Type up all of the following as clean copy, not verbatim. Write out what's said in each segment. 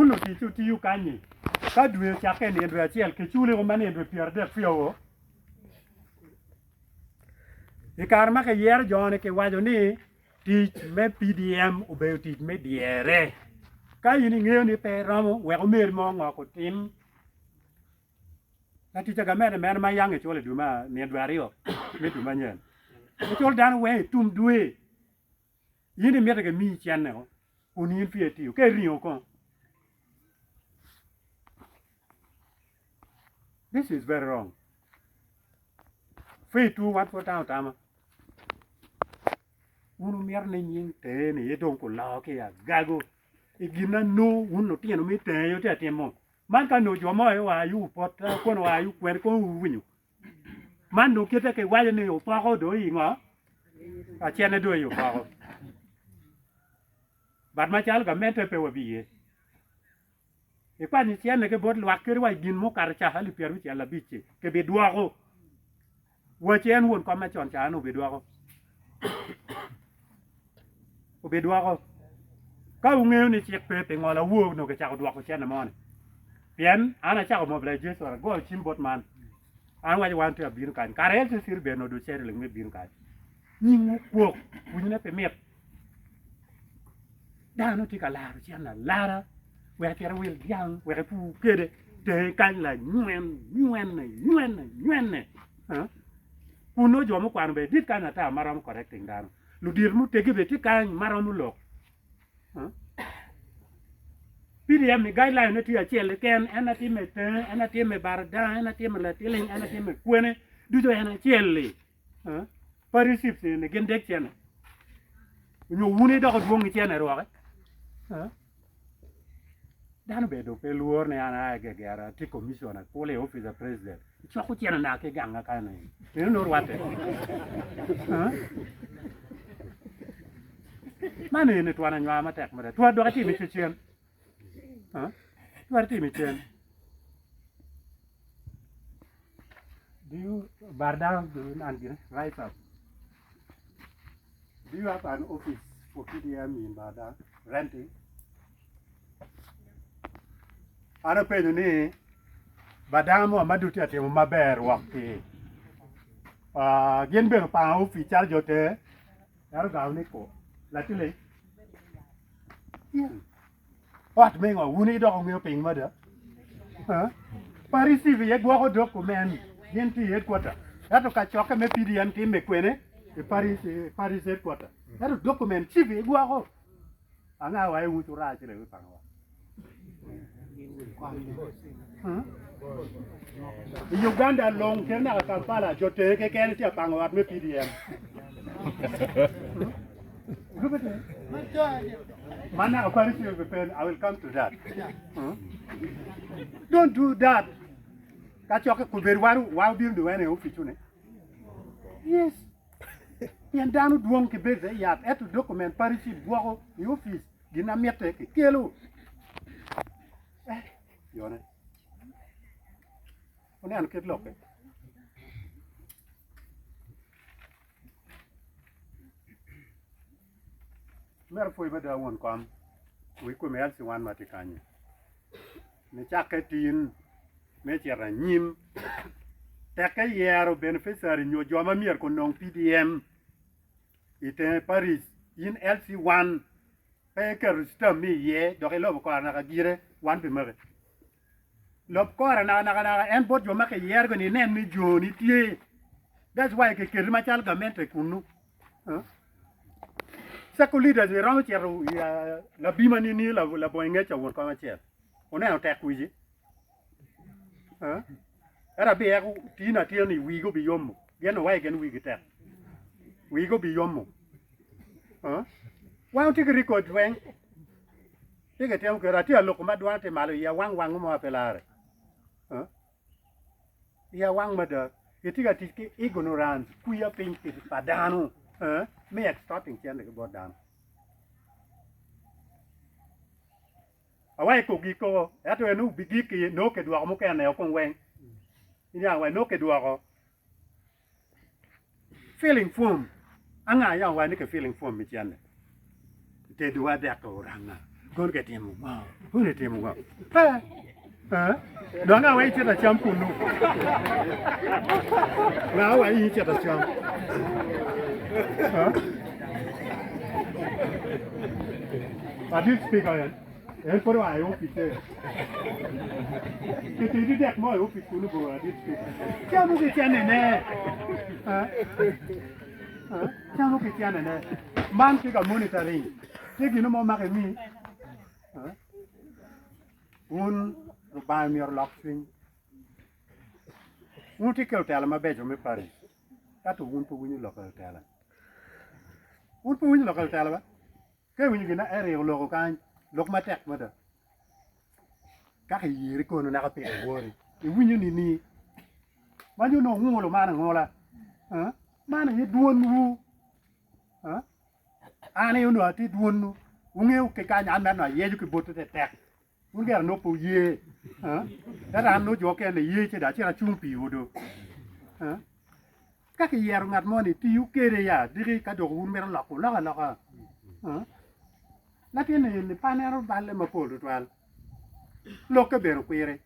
Wun lutic wutiyo kany-nyi, ka dwe ocakke i nino dwe acel, kiculiwu ma nino dwe pyeradek pyowu. I kare ma kiyero jo-ni kiwaco ni tic me PDM obedo tic me dyere. Ka in ingeyo ni pe iromo, wek omeri mo ongok otim. Latic pa gamente mene ma yang iculo i dwe ma nino dwe aryo me dwe manyen? Iculo dano weng i tum dwe. In imito gimiyi cenneo kun in peya itiyo, ka iringo kong. This is very wrong. Faith wu wan pud tamo tama. Wun wumito ni nying tee-ni aye dong kuloo ki i agago i gin ma nongo wun lutino me tenge aye wutye ka timo. Man ka nongo jo mo aye oa i opot kono oa i okwene kono wuwinyo. Man dong kite kiwaco ni opoko dong i ngo? Acene dong i opoko. But macalo gamente pe wabiye. Ikwanyo cene ki bot lwak kadi wa i gin mukato ca alip pyerabicel abic-ci kibidwoko. Waci en won kom macon ca en obidwoko. Obidwoko. Ka wungeyo ni cik pe pingo lawor onongo kicako dwoko cene mo-ni? Pien an acako mobilization agoyo cim bot man. An waco wan tye abino kany. Kare LCC obedo onongo dong settling me bino kany. Nyingwu kwok, winyone pe mit. Dano tye ka laro cene alara wek ecit ewil dyang wek epur kwede tenge kany lanywen nywene nywene nywene kun nongo jo mukwano bene dit kany ata ma romo correcting dano ludito muteggi bene tye kany ma romo lok PDM ni guideline ne tye acel keken en atime i tenge en atime i bar danga en atime latiling en atime kwene ducu en acel-li. Parisips eni gin dek cene nyo wun idoko dwong ki cene rwoke dano bene dong pe lworo ni an aa gegera atye commissioner akule i opic pa president icoko cene na ki ganga kany ni eno nongo rwatte man eni twon anywar matek mada twar dok itimo ki cen twar itimo ki cen. Do you bar down and rise up? Do you have an office for PDM in Barda renting? An apenyo ni badang mo ma dong tye ka timo maber rwok ki ah, gin bene opanga opic calo jo te en ogamo ni ko latile Ot me ngo? Wun idoko wungeyo piny mada. Parisiv iye gwoko document gin tye i headquarter. Ento kacokke me PDM timme kwene? I Paris, i Paris headquarter. Ento document chief igwoko. Anga wa iwucu rac le wi panga wa. I Uganda long kede naka Kampala jo tenge keken tye ka pango ot me PDM. Man naka kwani tye pe pen, I will come to that. Don't do that. Kacokke kubed wan wa obino dong en i opic une. Yes. Pien dano dwong ki bedo i yat ento document pari ci gwoko i opic gin ma mitte kikelo. Eh, yone. Wuneno kit lokke. Myero apwoyi mada won kom wi kome LC1 ma tye kanyi. Nicakke tin me cito anyim tekke yero beneficiary nyo jo ma myero gunong PDM i tenge paric in LC1 pe iketo citammi iye dok ilobo kore naka gire wan pi maki. Lob kore naka naka naka en bot jo ma kiyero ni inen ni joni tye. That's why kiketi macalo gamente kunu. Circle leaders iromo cito i labima ni ni labongo ingec awot kom acel. Oneno tek wici. Ento abiyeko tino atina ni wigi obiyomo. Gin owaci gin wigi tek. Wigi obiyomo. Wan watye ki record weng. Tye ka timo kwede, atye ka loko ma dwana tye malo, iya wang wango mo pe lare. Iya wang mada. Itye ka tic ki ignorance, kwiya piny pa dano me extorting cente ki bot dano. Awaco kogi koko, ento en obigik ki nongo kidwoko mukene o kong weng. Iniang wa nongo kidwoko. Filling form, anga yam owaco ni ki filling form me cente? Tedowa dek oranga. Kono kitimo ngo? Kono itimo ngo? Pe. Eh? Dong nga wa icito acam kunnu? Nga wa in icito acam? Eh? Adit speaker en. En pud oa i opic-ce. Kitidi dek mo i opic kunnu bor adit speaker. Camo ki cenene. Eh? Eh? Camo ki cenene. Man tye ka monitoring. Tye gin mo mako imi. Eh? Wun Lubanga myero olok cwiny. Wun wutye ki lutela mabeco me paric, ento wun pe wuwinyo lok pa lutela. Wun pe wuwinyo lok pa lutela ba? Ka iwinyo gin ma Eric oloko kany, lok matek mada. Kaka iyeri kono naka piko iwori, iwinyo nini? Ma nyo nongo wungulo man angula, man aye dwonwu. An aye onongo atye dwonwu, wungeyo ki kany an mere onongo ayeco ki botwu tetek, wun gire nongo pe wuye, ento an nongo jo okene ye ci dong acito acung piwu do. Ka kiyero ngat moni tiyo kwede ya diki ka dong wun mito loko wulok aloka. Latin eni pe aneno balle mapol tutwal, lokke bene okwiri.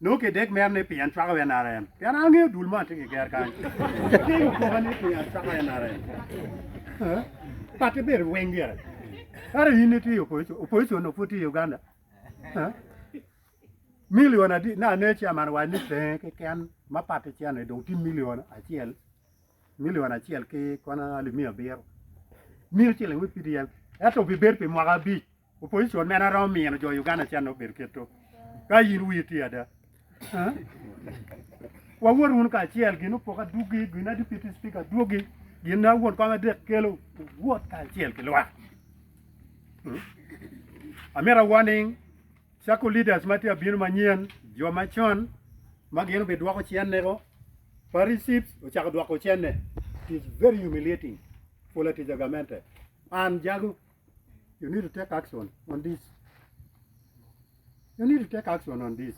Nongo kidek mere ni pien cwako NRM. Pien an angeyo dul mo atye ki ger kany. Tye gukoka ni pien cwako NRM. Pati bedo weng gire. Kare in itye i opposition, opposition onongo pud tye i Uganda. Million adi, na ane chairman owaco ni tenge keken ma pati cene dong tye million acel, million acel ki kono alip miya abiro. Miyo ciling me PDM. Ento obibedo pi mwaka abic. Opposition mene romo mino jo Uganda cen obedo kito ka in wii tye ada. Wawot wunu kacel gin opoko adwogi gin a deputy speaker adwogi gin a won kom adek kelo wuwot kacel ki lwak. Amito a warning circle leaders ma tye abino manyen jo macon ma gin obidwoko cenneko Paris Chiefs ocako dwoko cenne it is very humiliating for latic gamente an jago You need to take action on this. You need to take action on this.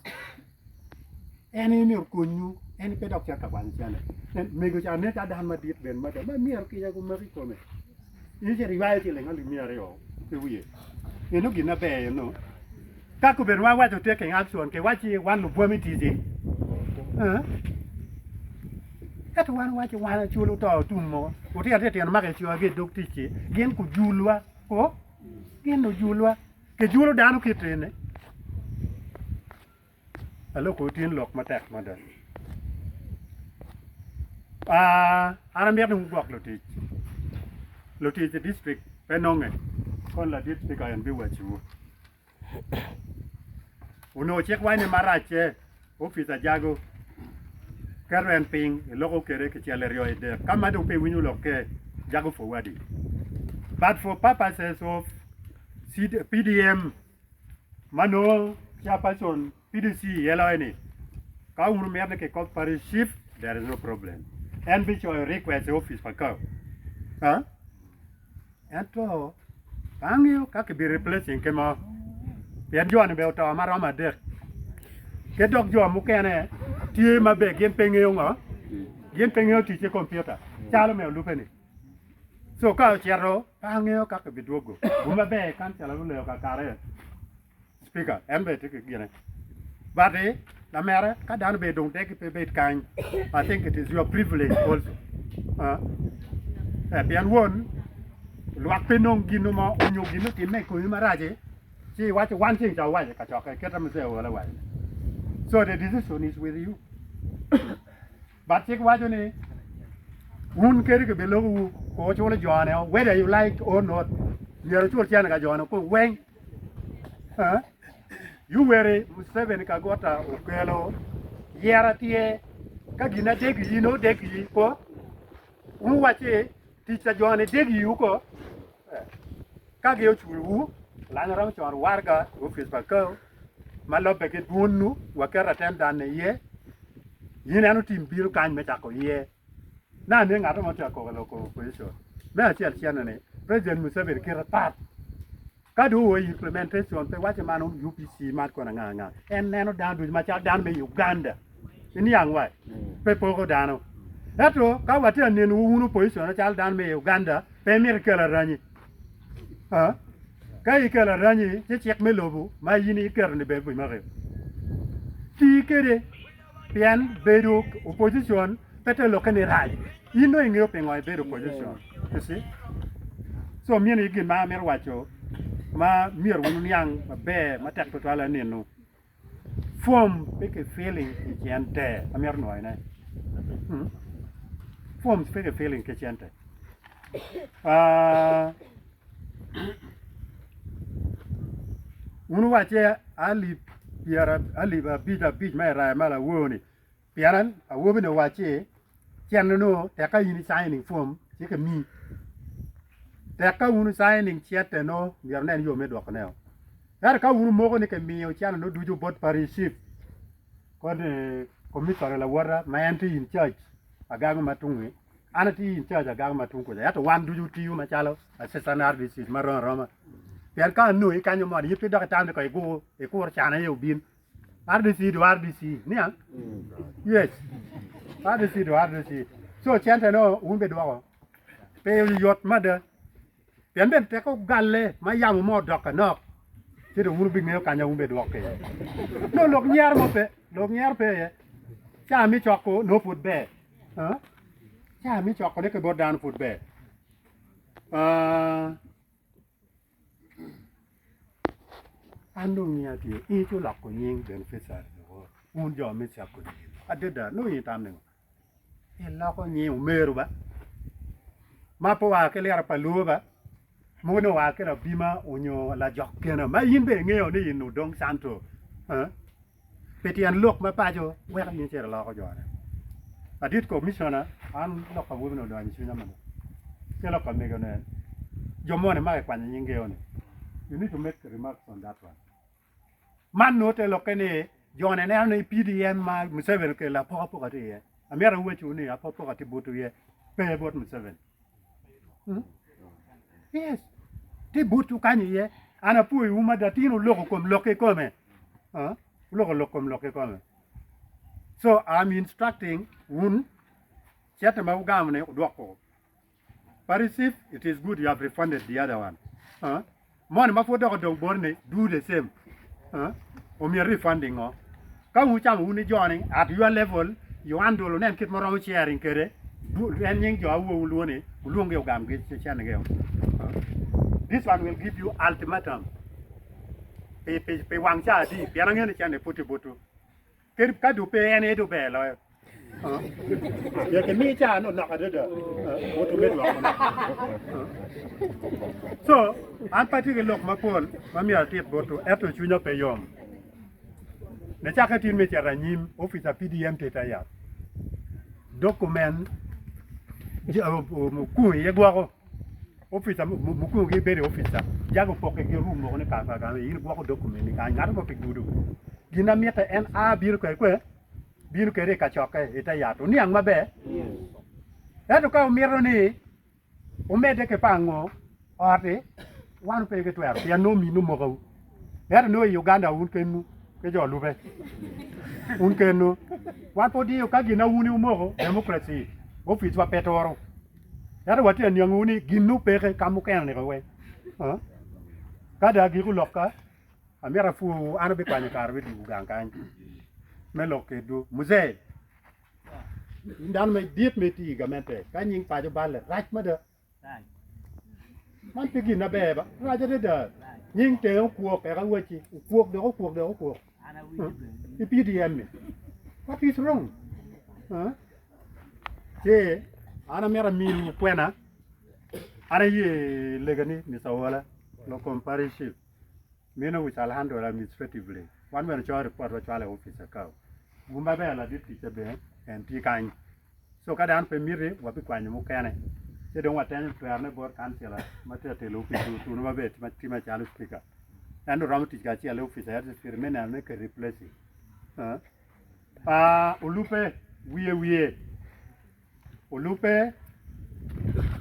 En aye myero okonywu, en pe dok cito ka kwanyo cene. En mego ca nen calo dano madit bene mada ma myero kica gumaki i kome. In icito iywayo ciling alip miya aryo ki wiye. Eno gin maber eno. Ka kobedo ma awaco taking action kiwacci wan lubwami tic-ci. Eh? Ento wan waco wan acul oto tum mogo. Lutino titino ma kicoyogi i dog tic-ci gin gujulwa. Ko? Gin ojulwa. Kijulo dano kit eni. Aloko tin lok matek mada. Ah, an amito ni wugwok lutic. Lutic i district pe nonge. Kon ladit speaker en biwacciwu. Onongo cik waco ni maracce opic ajago keto en piny iloko kwede kicel iryo idek ka ma dong pe iwinyo lokke jago forwadi but for purposes of PDM ma nongo chairperson PDC yelo ni ka wun wumito ni kikob parish chief there is no problem en bicoyo request i opic pa kau. Ento pe angeyo ka kibi replacing ki mo pien jo-ni bene oto ma romo adek ki dok jo mukene tye ma bene gin pe ngeyo ngo gin pe ngeyo tic ki kompiuta calo me olube-ni co ka ocito pe angeyo ka kibidwogo gum maber kancela guleyo kakare. Speaker, en bene tye ki gine. But lamere, ka dano bene dong degi pe bed kany, I think it is your privilege also. Uh, eh, pien won, lwak pe nong gino mo, onyo gino timme i komi maraci, ci iwaco wan ceng ca waco kacokke, kite ma Mzee Ola waco. So the decision is with you. But cik waco ni, wun kadi kibilokowu, ko wuculo jone, whether you like or not, myero wucul cene ka jone kun weng. Yoweri Museveni Kaguta okelo yer atyer ka gin adeg iyi nongo deg iyi ko wun wuwacci tic pa jo-ni deg iwu ko ka gin oculowu lanya romo coro waraga i opic pa kau ma lobbe ki dwonwu waketo atendan iye in en otim bino kany me cako iye na ni ngat mo tye ka koko loko opposition me acel cene ni president Museveni kite pat Ka dong oo i implementation pe waco man UPC man kono anga anga. En neno dano ducu macalo dano me Uganda. Iniang wa? Pe poko dano. Ento ka watye ka nenowu wun opposition macalo dano me Uganda pe mito ikel aranyi. Ka ikelo aranyi, ci cik me lobo ma in iketo-ni bene bimaki. Ti kwede, pien bedo opposition pe te lokke ni rac. In dong ingeyo pingo ibedo opposition. You see? So meno gin ma amito waco ma myero wun wuniang maber matek tutwal anino. Form pe ki filling ki cente, amito nwoyone. Forms pe ki filling ki cente. Ah, wun wuwacce alip pyera alip abic abic ma iraya ma lawor-ni, pien awobi-ni owacci cente nongo tek ka in i signing form ci kimiyi. Tek ka wun wu signing cente nongo myero wunen yo me dwokone-o. Ento ka wun wumoko ni kimiyo cente nongo ducu bot parish chief koni commissioner lawota ma en tye in charge agango ma tungi, An atye in charge agango ma tung kuca ento wan ducu otiyo macalo assistant RDCs marom aroma pien ka anongi kanyo moni in pe dok itamo ni kong igur ikur can aye obin RDC do RDC niang yes RDC do RDC so cente no wun be dwoko pe yot mada Pien bene tek ogalle ma yamo mo odok anok, ci dong wun wubingeyo kanya wun bene idwok iye. Nongo lok nyero mo pe, lok nyero pe iye. Ca me coko nongo pud ber. Ca me cokone ki bot dano pud ber. An dong ngiya tye, in ci oloko nying beneficiary woko, wun jo me cako nying. Adada, nongo in itam ningo? Iloko nying omeru ba, ma pe oa ki lira pa luo ba, mogo ni oa ki labima onyo lajok kena ma in bene ingeyo ni in odong Santo pi tyen lok ma paco weko in icito iloko jone. Ladit komiciona an lok pa awobi-ni odonyo i cwinya mada ki lok pa mego-ni jo moni ma kikwanyo nying-gi-ni you need to make remarks on that one. Man nongo te lokke ni jo-ni neno ni PDM ma Museveni okelo apokapoka tye iye. Amyero awacciwu ni apokapoka tye botwu iye, pe bot Museveni. Hmm? Yes, tye botwu kany iye. An apwoyowu mada, tin wuloko kom lok kikome. Huh? Wuloko lok kom lok kikome. So I'm instructing wun cente ma wugamo-ni wudwoko. But it's if it is good you have refunded the other one. Huh? Money ma pud dok odong boti ni do the same. Huh? Omyero refunding ngo? Ka wucamo wun ni joni at your level you handle wunen kit ma romo sharing kede en nying jo awo wulwongo ni wulwong gi ogam gi cene gi. Huh? This one will give you ultimatum. Pi pi pi wang ca adi pien angeyo ni cene pud tye botwu. Kadi ka dong pe en aye dong ber loyo. Myero kimi ca ni onok adada botwu me dwokone. So, an pe atye ki lok mapol ma myero atit botwu, ento cwinya pe yom. Nicakke tin me cito anyim, opic pa PDM tye ite yat. Dokumen mukungo iye gwoko. Opica mukwongo ki bedo i opica jago opokke ki room mogo ni ka ka in igwoko document ni kany ngat mo pe gudo. Gin ma mitte en a bino kwede kwe bino kwede i kacokke i te yat oniang maber. Ento ka wumito ni wumedde ki pango ot-ti wan pe ki twero pien nongo minu omokawu. Ento nongo i Uganda wun kenwu ki jo lube wun kenwu wan pe wadiyo ka gin ma wun wumoko democracy oficwa pe turo. Ento watye ka niangowu ni gin-nu peke ka mukene-ni weng. Ka dong agiko lokka, amito apwowu, an abikwanyo kare me dwogo gang kany me lok kedwu. Muzee, in dano ma idit ma itiyo i gamente, ka nying paco balle, rac mada. Man pe gin maber ba, rac adada. Nying tenge okwok eka awacci, okwok dok okwok dok okwok. I PDM-mi. What is wrong? Ci an amito amiwu kwena, an aye legani Mister Owola, lok kom parish chief, meno we shall handle administratively, wan bene wacoyo report wacwalo i opic akao, gum maber ladit ticca bene en tye kany, so ka dano pe miti wabikwanyo mukene, ci dong watenyo twerone bot kancila ma tye ka telo opic otunu maber tye macalo speaker, en dong romo tic kacel ki opic head me neno ni ki replacing. Olubbe wiye wiye olubbe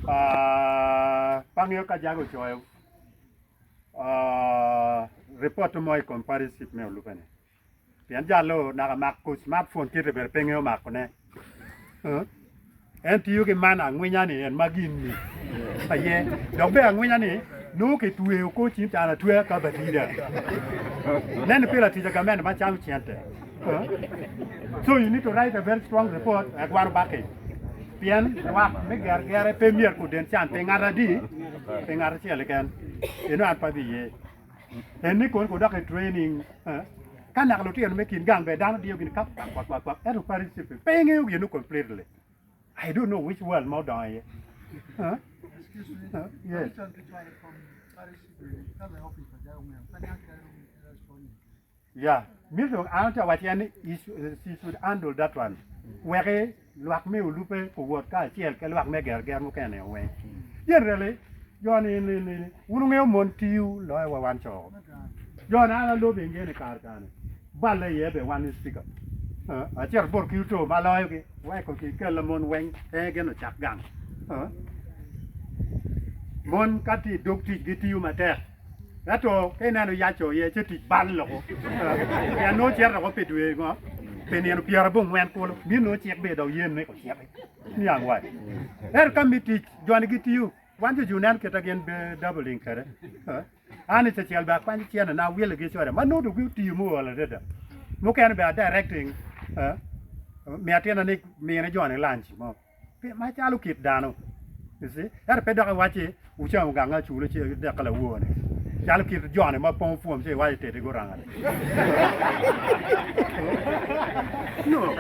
pe angeyo ka jago ocoyo ripot mo i kom pariship me olubbe ni pien jalo naka mako smartphone kite bene pe ngeyo makone. En tiyo ki man angwinya ni en ma gin-ni aye dok bene angwinya ni. Nongo kitweyo kor cim calo atweya ka batida. Neno pi latic gamente ma camo cente. So you need to write a very strong report wek wan obaki. Pien lwak me gergere pe myero kuden can pi ngat adi? Pi ngat acel keken. Eno an pe abiye. En ni kono kodok i training ka naka lutino me kin gang bene dano diyo gin kap kap kap kap kap ento participate pe ingeyo gin completely. I don't know which world ma odongo iye. Huh? Excuse me. Huh? Yes. Question ki cwalo from Paris Kaza office pa Jago Ngeo. Ka nyang kero responding. Yeah. Mito an atye waco en ni he should, she should handle that one. Weki lwak me olupe owot kacel ki lwak me gerger mukene weng. Generally, jo ni ni ni wun wungeyo mon tiyo loyo wa wan co. Jo na an alobi inge ni kare kare. Balle iye be wan ni speaker. Acito bot ki oto ma loyo gi weko ki kella mon weng en gin ocak gang. Mon ka tye i dog tic gitiyo matek. Ento ka ineno yaco iye ci tic bal loko. Pien nongo cito loko pi dwe ngo pi nino pyerabongwen kulu mito nongo cik bene dok yen ni ociki niang wa. Ento ka mi tic joni gitiyo wan jo ju neno kita gin be doubling kwede. An i cecel bene akwanyo cene na awilo ki coda ma nongo dong gutiyo muol adada. Mukene bene a directing miyo atina ni mine joni lunch mo. Macalo kit dano, you see, ento pe dok iwacci wucamo gang aculu ci idek ka lawor-ni calo kit joni ma pongo pwom ci iwaco itedi guranga-ni. No.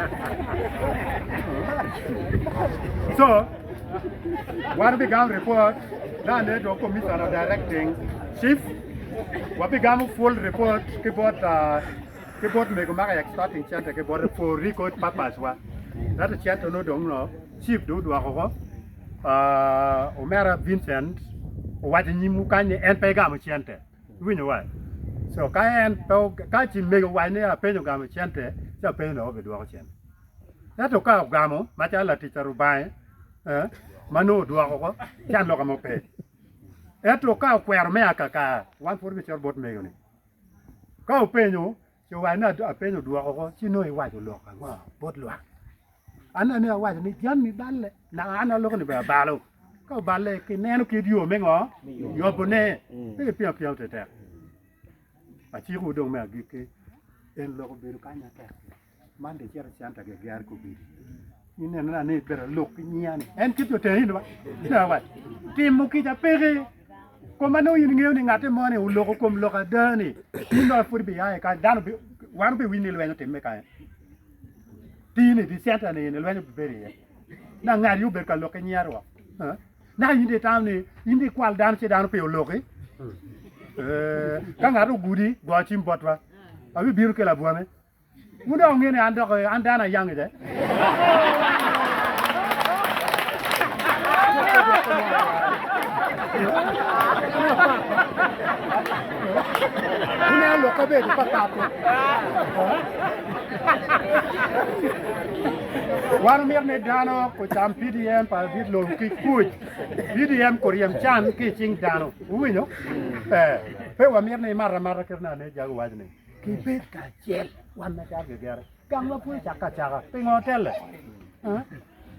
So, wan wabigamo report na ane dong commissioner directing chief wabigamo full report ki bot uh, ki bot mego ma ka extracting cente ki bote for record purpose wa ento cente onongo dong no chief dong odwoko ko uh, omera Vincent owaco nyimwu kany ni en pe egamo cente iwinyo wa so ka en pe ka ci mego owaco ni apenyo ogamo cente ci apenyo dong obidwoko cente ento ka ogamo macalo latic pa Rubange eh, ma nongo odwoko ko ci an loka mo pe ento ka okwero me akaka wan pud wabicito bot mego ni Ka openyo, ci owaco ni apenyo odwoko oko, ci nongo iwaco lok ango bot lwak? An ane awaco ni jami balle, naka an aloko ni bene abalo. Ka oballe kineno kit yo me ngo? Yobone. Pe kipimo apima tetek. Acikowu dong me agikki, en lok obedo kany matek. Man dong icito icenta ki igero kobedi. Ineno ni bedo alok ki nyiya ni. En kit oteni ni ba. Ina wa. Timo kica peke. Koma nongo in ingeyo ni ngate mo ni oloko kom lok ada ni. In dong pud ibiaye kany dano bi wan obi winyo ni lweny otimme kany. Tini di centa ni ni lweny obibedo iye. Na ngati obedo ka lok ki nyiya rwok. Naka in dong itamo ni in dong ikwal dano ci dano pe oloki. Eh, ka ngat ogudi go cim botwa. Abibino ki labwone. Wun dok wungeyo ni an dok an dano ayang ite. Wuneno lok kabedo papat. Wan omito ni dano gucam PDM pa ladit lobo ki kuc. PDM kuryem can ki i cing dano. Wuwinyo? Eh, pe wamito ni imat amata kit ma ane jago waco ni. Kibed kacel wan macalo gigere. Gang ma pud ocakke acaka, pingo otelle?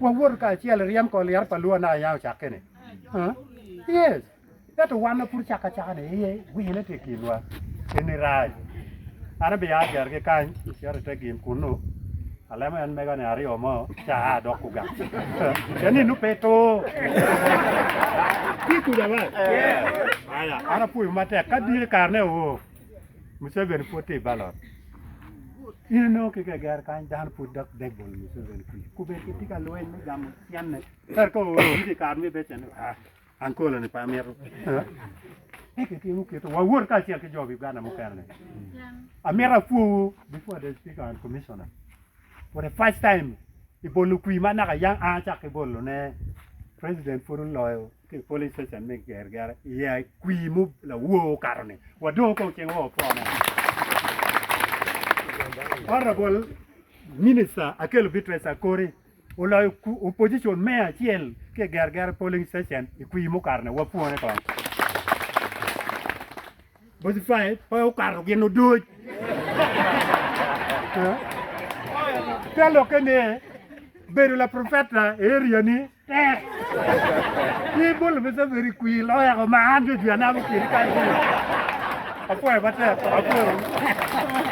Wawoto kacel ryem kor lyeto pa luo naka yam ocakke-ni. Yes. Ento wan ma pud ocakke acaka-ni iye wine tye i kinwa. Eni rac. An abia gere ki kany, acito i te gin kunnu, alemo en mega-ni aryo mo, ci aa dok kugang. Pien ni nongo pe tur. Tye kuca ba? Aya, an apwoyo matek. Ka diki karene oo. Museveni pud tye i ballot. In inongo ki geger kany dano pud dok deg bol Museveni kwi. Kubed ki tye ka lweny me gamo cente. Ento ka orumo i kare me becene, ah, ankola ni pe amito. Pe kitimo kito. Wawot kacel ki jo Uganda mukene ni. Amito apwowu before the speaker and commissioner. For the first time i bolo kwi ma naka yang a cak ki bolone president pud oloyo Ki i polling station me Gergera iye kwir mu lawor okato ni wadong kong ceng wa opwone. Honorable Minister Akello Beatrice Akori oloyo opposition me acel ki i Gergera polling station i kwir mukato ni wapwone kong. Bocifai pe okato gin odoc. Te lokke ni bedo laprofeta i area ni. Tek! Ki bolo me Saveri kwir loyako ma an jojwi anamo kwedi kany kulu. Apwoyo matek, apwoyo.